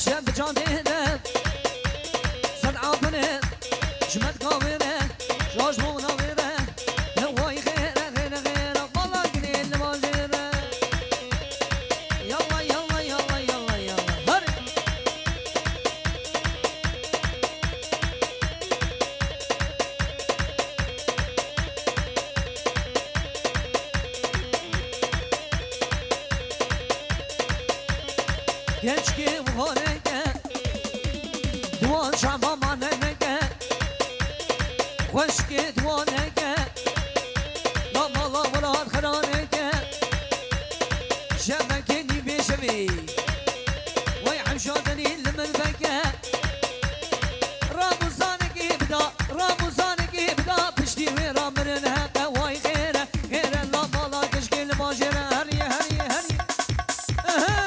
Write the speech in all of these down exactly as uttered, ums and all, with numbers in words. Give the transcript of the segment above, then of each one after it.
Şev can dêre, sen abine, ji me dika wêre, roj bona wêre, hewayî xêre, xêre, xêre, bala ginê li bajêre. Yalla, yalla, yalla, yalla, yalla. Her. Gençkê wihaneke, duwan çava maneneke, xweşkê duwaneke, la mala welat xeraneke, şevekê nîvê şevê, wey hemşa tenî li min veke. Ramûzanekê bida, Ramûzanekê bida, piştî wê ra mirin heqe way xêre, xêre la mala gişkê li bajêre, herî, herî, herî. Ehe.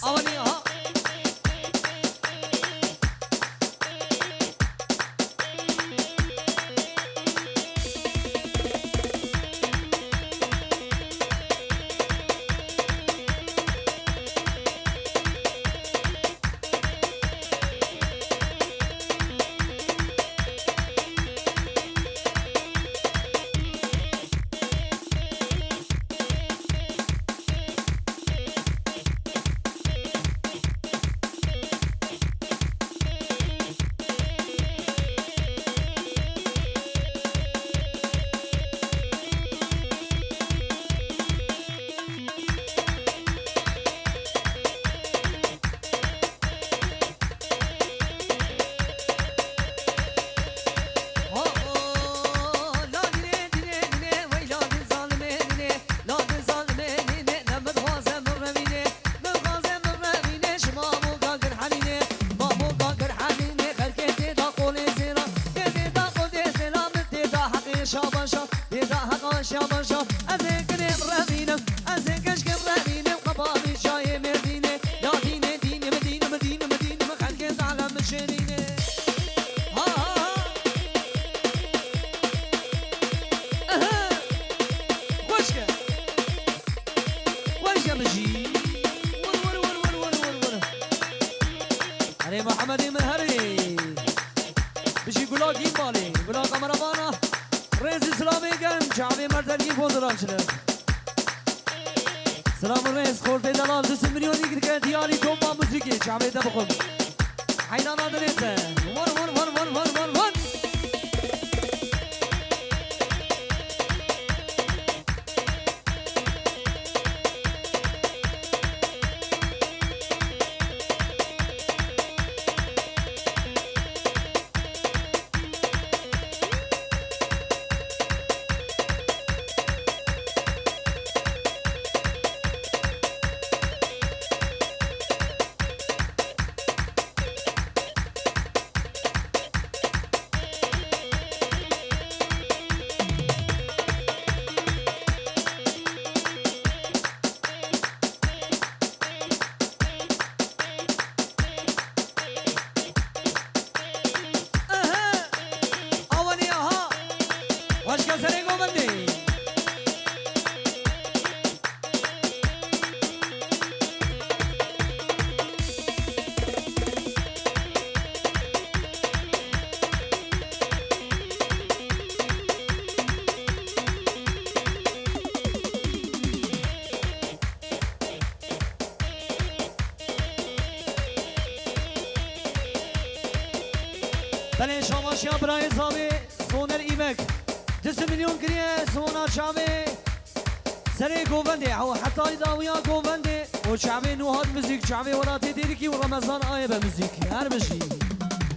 Awanî, aha. Xweşke. Xweşke bijî. Wir, wir, wir. Erê Mehemedê min herê. Bijî gula gîn balê. Gula kameramana. Rêzî silamê germ. Çavê merdergî pozira çile. Silam û rêz, xortê delal, du sed milyonî dike diyarî tomba muzîkê, çavê te bixwim. Heynana dilê te. War, war, war. Ehe! Awanî aha! Xweşke serê govendê! Belê şabaşiya birayê Zavê Soner Îmek. Du sed milyon kiriye sona çavê serê govendê. Ew hetayî dawiya govendê û çavê nû hat muzîk, çavê welatê Dêrikî û Remezan Aye be muzîk. Her bijî.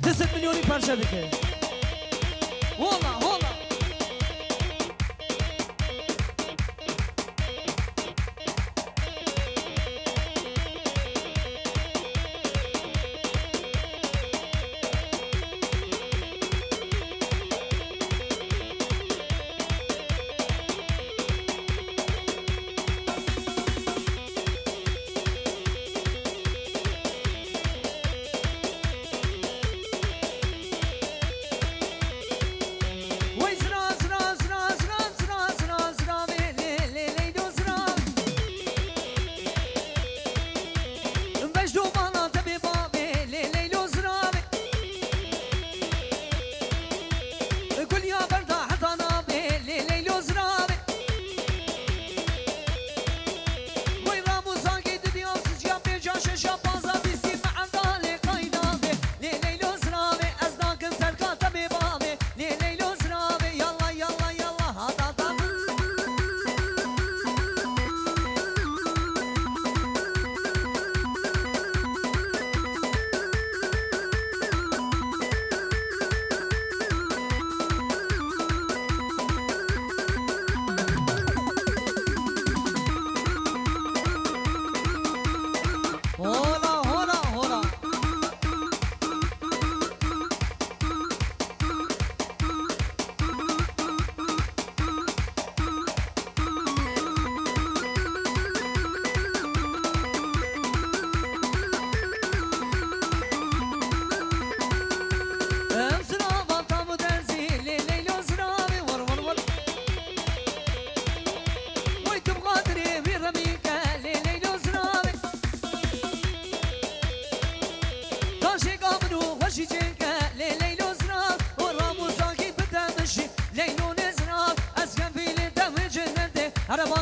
Du sed milyonî perçe dike. Hola, hola.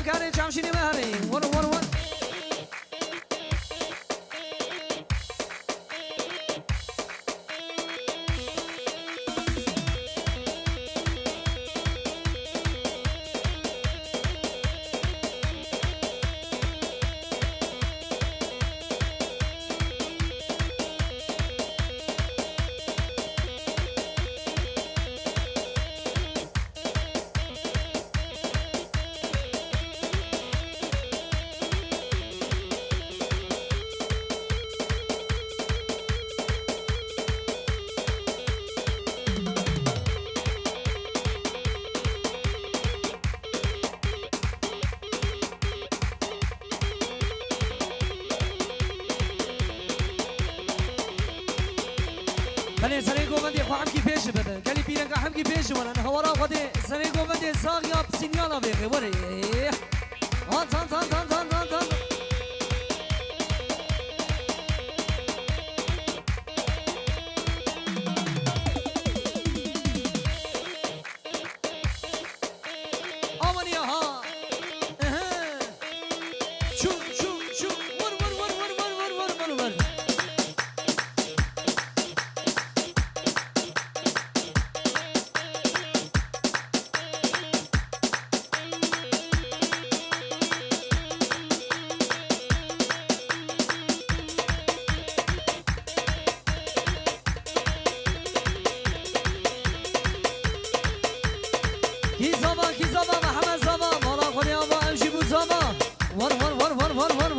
Karê çavşînê me herê. Were, were, were. Belê serê govendê xwe hemkî pêş bide. Gelî pîrenga hemkî pêş were. Hewara xwe dê serê govendê sax ya sinyala vêxê. Were. Han, han, han, han, han, han, han. Aman ya ha. Ehe. Çu, çu, çu. Vur, vur, vur. Kî zava, kî zava, Mehmet zava, mala xwe ya va, ev jî bû zava. War, war, war, war, war, war.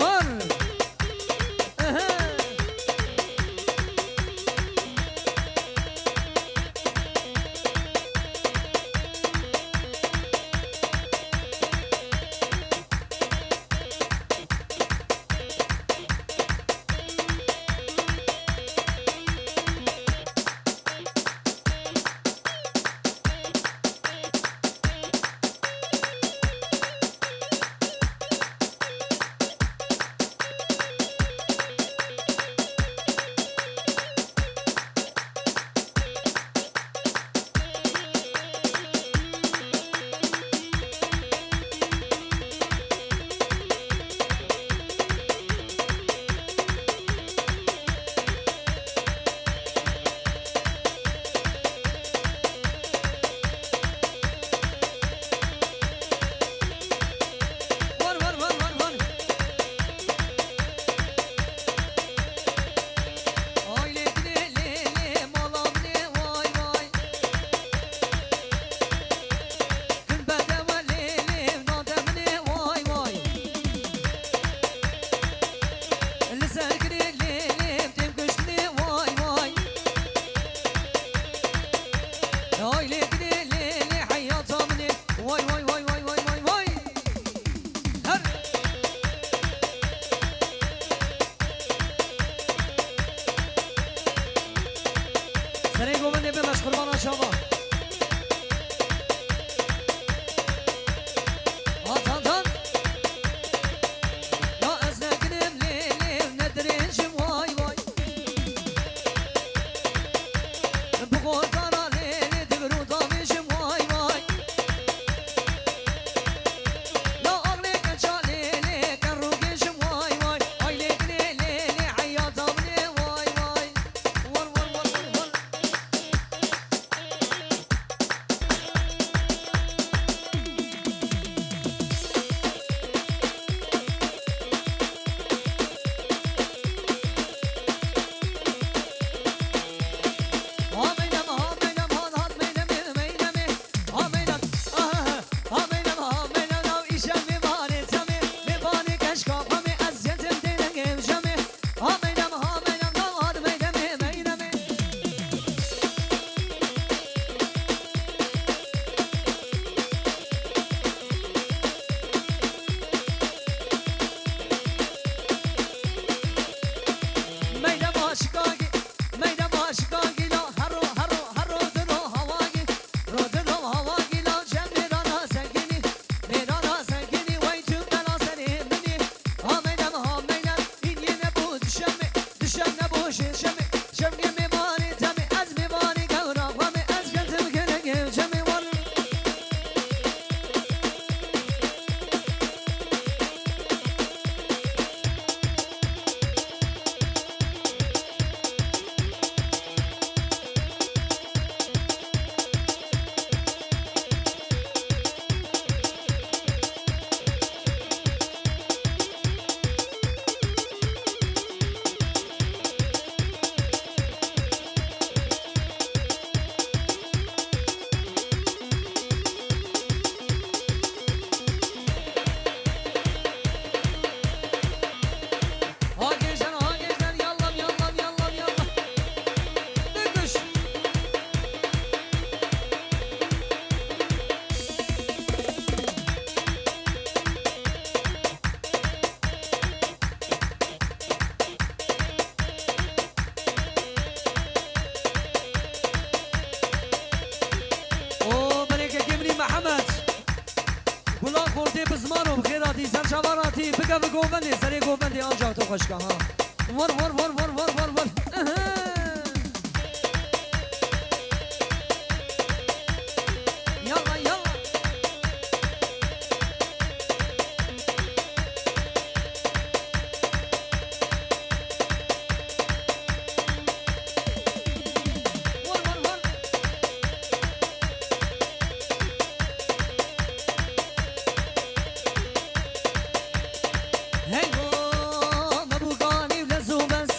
Bi ziman û bi xêratî, ser çava ratî, bike bi govendê, serê govendê ancax tu xweşka ha. War, war, war. Ehe. Yalla, yalla. War, war, war. Hey ho, me bû ganî û lez û mez.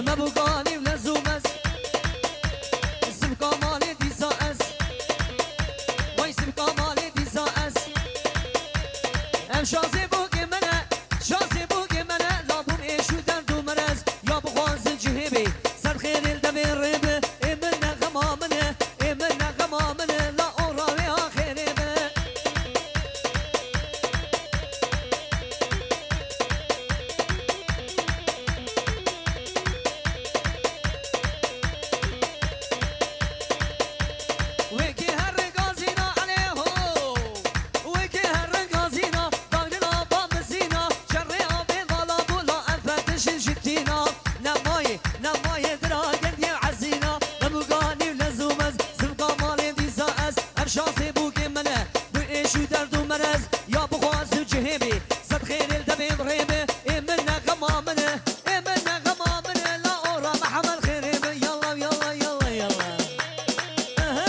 Me bû ganî û lez û mez. Sivka malê dîsa ez. Way sivka malê dîsa ez. Ev şazê bûkê min e, şazê bûkê min e, la bûm êş û derd û merez. Ya bixwazin cihê bê, ser xêrê li devê rê bi. Ê min ne xema min e, ê min ne xema min e, la ora wê axêrê bi. Wekî her gazîna elê ho. Wekî her gazîna, dagdina bamizîna, şerê avê vala bûla, ev fetişin ji tîna. Nemayê, nemayê dira gendiye ezîna. Me bû ganî û lez û mez, zivka malê dîsa ez. Ev şansê bûkê min e, bi êş û derd û merez. Ya bixwaz û cihê bê, sed xêrê li devê rê bi. Ê min ne xema min e, ê min ne xema min e, la ora Mihemed xêrê bi. Yalla, yalla, yalla, yalla. Ehe.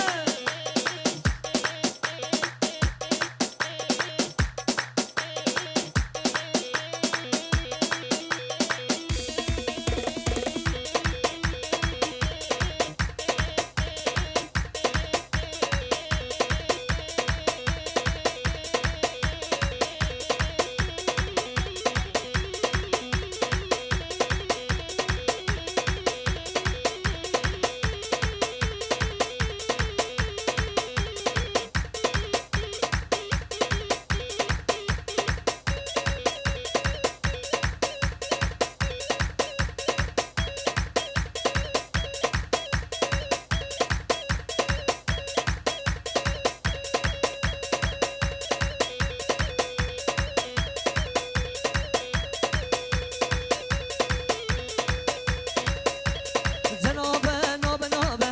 Cenobe, nobe, nobe.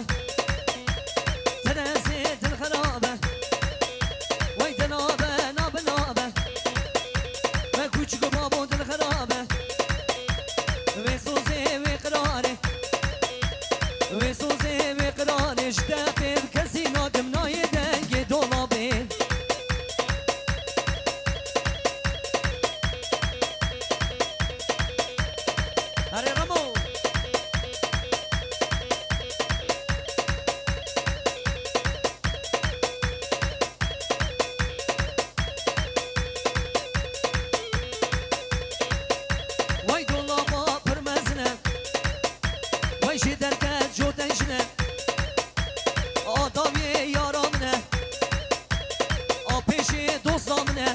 Tenesê dil xerabe. Wey dinobe, nobe, nobe. Wey kûçik û babo dil xerabe. Wê sozê, wê qirarê. Wê sozê, wê qirarê. Ji te pê bi kesî nadim nayê dengê dolabê. Herê Remo. Wey dolaba pir mezin e. Wey jê derket jotên jin e. A dawiyê yara min e. A pêşê dosta min e.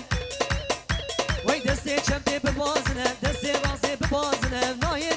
Wey destê çepê bibazin e. Destê rastê bibazin e. Nayê